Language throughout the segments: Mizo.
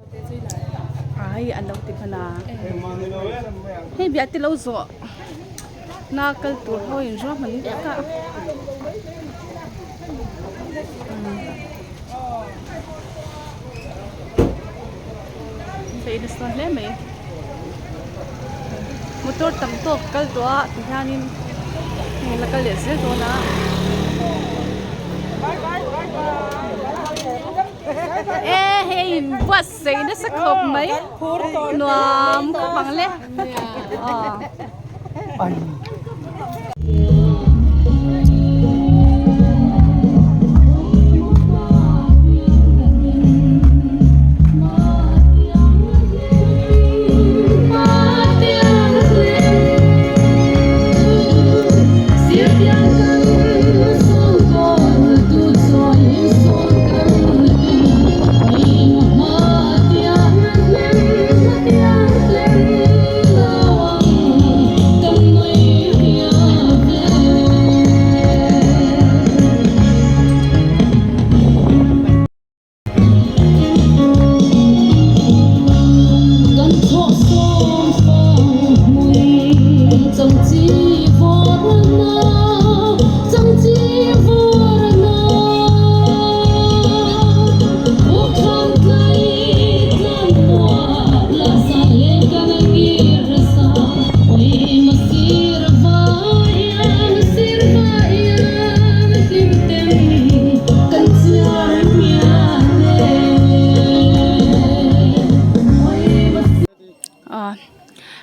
Ai an lo ti hman a hei biah te lo zawh na kal tur ho in ruahman mek a phei nasa hle mai motor tam tawk kal tawh a ti hianin hei la kal leh zel dawn a. E hei in buatsaih nasa khawp mai nuam khawp ang le aw.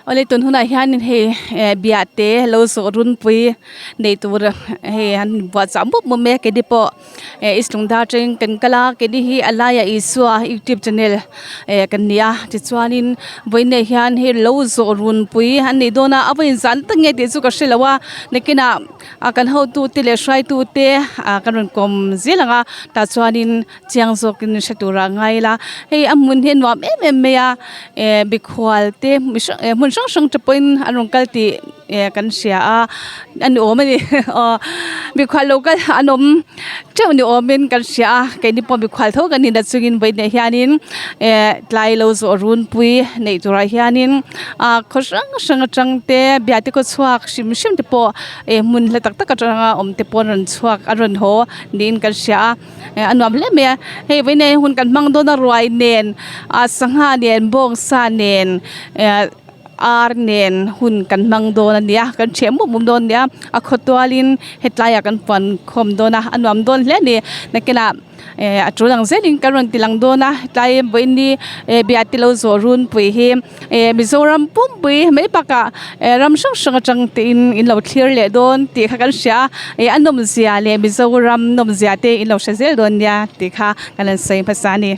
Awle tun hunah hianin hei eh biahte lo zawh runpui nei tur hei an buatchah mup mup mai a keini pawh eh east lungdar atangin kan kal a keini hi a laiah Isua youtube channel eh kan ni a tichuanin vawiinah hian hei lo zawh runpui an nih dawn a a vawiin zan tak nge tih chu ka hrelo a nakinah a kan hotute leh hruaitute ah kan rawn kawm zel ang a tah chuanin chiang zawkin hre turah a ngai ila hei a hmun hi a nuam em em mai a eh mikhual te mi hrang eh hmun hrang hrang te pawhin an rawn kal tih eh kan hria a a ni awm a ni aw mikhual lo kal an awm teuh ni awmin kan hria a keini pawh mikhual tho kan ni na chungin vawiinah hianin eh tlai lo zawh runpui neih turah hianin ah khaw hrang hrang atang te biate khaw chhuak hrim hrim te pawh eh hmun hla tak tak atanga awm te pawh an rawn chhuak an rawn haw niin kan hria a eh a nuam hle mai a hei vawiinah hian hun kan hmang dawn a ruai nen ah sangha nen bawngsa nen eh ar nen hun kan hmang dawn a nia kan ṭheh mup mup dawn a nia a khawtualin hetlaiah kan puan khawm dawn a a nuam dawn hle a ni nakinah eh a tul ang zelin kan rawn ti lang dawn a tlai vawiini eh biate lo zawh runpui hi eh Mizoram pumpui mai bakah eh ram hrang hrang atang te in in lo thlir leh dawn tih kha kan hria a eh a nawmzia leh Mizoram nawmzia te in lo hre zel dawn nia tih kha kan rawn sawi hmasa a ni.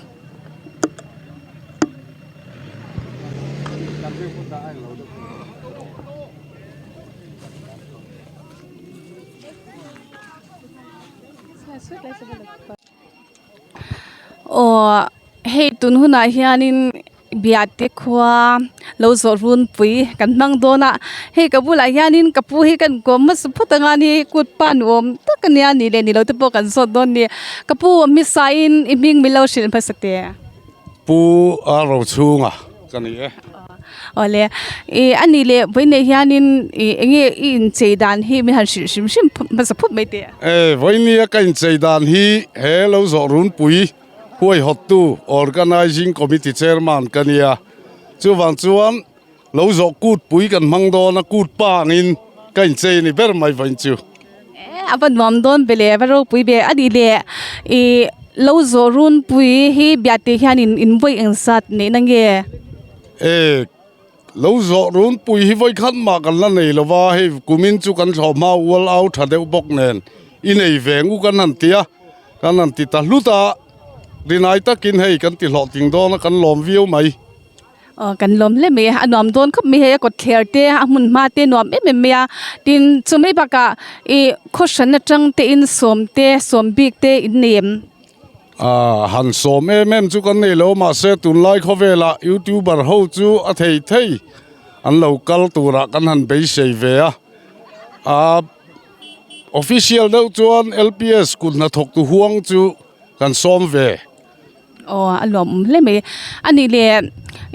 Aw hei tun hunah hianin biate khua lo zawh runpui kan hmang dawn a hei ka bulah hianin ka pu hi kan kawm hmasa phawt ang a ni kut pa nuam tak a nia nih leh ni lo te pawh kan zawt dawn a ni ka pu hmisain i hming min lo hrilh hmasa teh. Pu a Rochhunga ka ni e. Awle, i a nih leh vawiinei hianin i enge i inchei dan hi min han hrilh hrim hrim hmasa phawt mai teh. E, vawiinia ka inchei dan hi he lo zawh runpui huaihawttu Organising Committee Chairman ka nia. Chuvang chuan lo zawh kutpui kan hmang dawn a, kut pa angin ka inchei a ni ber mai vawiin chu. E, a va nuam dawn ve le, a va ropui ve. A nih leh i lo zawh runpui hi biate hianin in vawi engzat neihna nge? E, lo zawh runpui hi vawi khat mah kan la nei lo va, hei kumin chu kan thlawh hma ual au tha deuh bawk nen i nei ve ngu kan han ti a, kan han ti ta hlut a, rinai takin hei kan ti hlawhtling dawn a, kan lawm viau mai. Aw kan lawm hle mai a a nuam dawn khawp mai hei a kawtthler te a hmun hma te nuam em em mai a tin chu mai bakah ih khaw hran atang te in sawm te sawm bik te in nei em? Aaa han sawm em em chu kan nei lo mahse tunlai khawvelah youtuber ho chu a thei thei an lo kal turah kan han beisei ve a aa official deuh chuan L P S kut hnathawktu huang chu kan sawm ve. Aw a lawmawm hle mai. A nih leh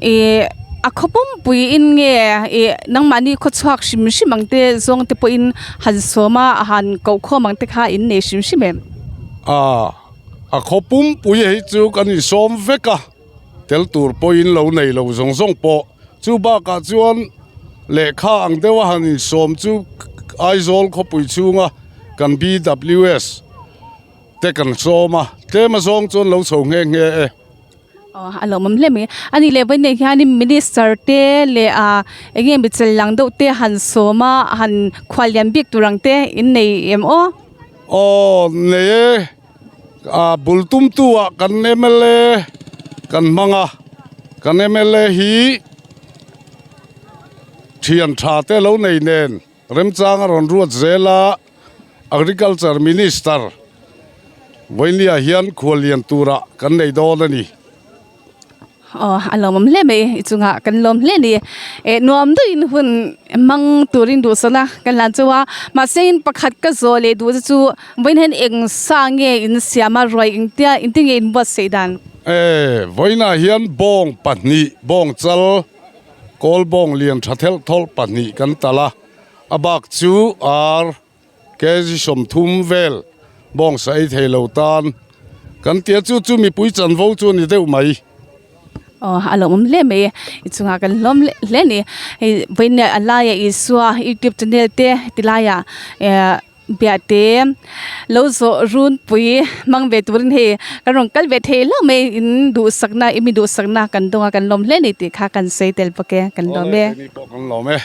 ih a khaw pumpui in nge ih nangmahni khaw chhuak hrim hrim ang te zawng te pawhin han sawm a han koh khawm ang te kha in nei hrim hrim em? A a khaw pumpui hi chu kan insawm vek a, tel tur pawhin lo nei lo zawng zawng pawh. Chu bakah chuan lehkha ang deuha han insawm chu Aizawl khawpui chhunga kan BWS te kan sawm a, tlem azawng chuan lo chho nghe nghe e. Aw a lawmawm hle mai. A nih leh vawiin hianin minister te leh ah eng nge mi chel lang deuh te han sawm a, han khual lian bik tur ang te in nei em aw? Aw nei e, ah bul tumtu ah kan mla kan hmang a, kan mla hi thian tha te lo nei nen Remchang a rawn ruat zel a, Agriculture Minister vawinia hian khuallian tura kan nei dawn a ni. Aw, a lawmawm hle mai, i chungah kan lawm hle a ni. Eh, nuam deuhin hun hmang turin duhsawna kan lan chauh a, mahse in pakhat ka zawh leh duh te chu vawiin hian eng sa nge in siam a, ruai engtia engtin nge in buatsaih dan? Eh, vawiinah hian bawng pahnih, bawng chal Kawlbawng lian tha thelh thawlh pahnih kan talh a, a bak chu ar kg 30 vel bawngsa ei thei lo tan kan ti a, chu chu mipui chanvo chu a ni deuh mai. Aw a lawmawm hle mai i chungah kan hlawm hle a ni. Hei vawiin a laia Isua youtube channel te tilaiah eh Biate lo zawh runpui hmang ve turin hei kan rawn kal ve thei hlauh mai in duhsakna i mi duhsakna kan dawng a kan lawm hle a ni tih kha kan sawi tel bawk e kan lawm e. Awle keini pawh kan lawm e.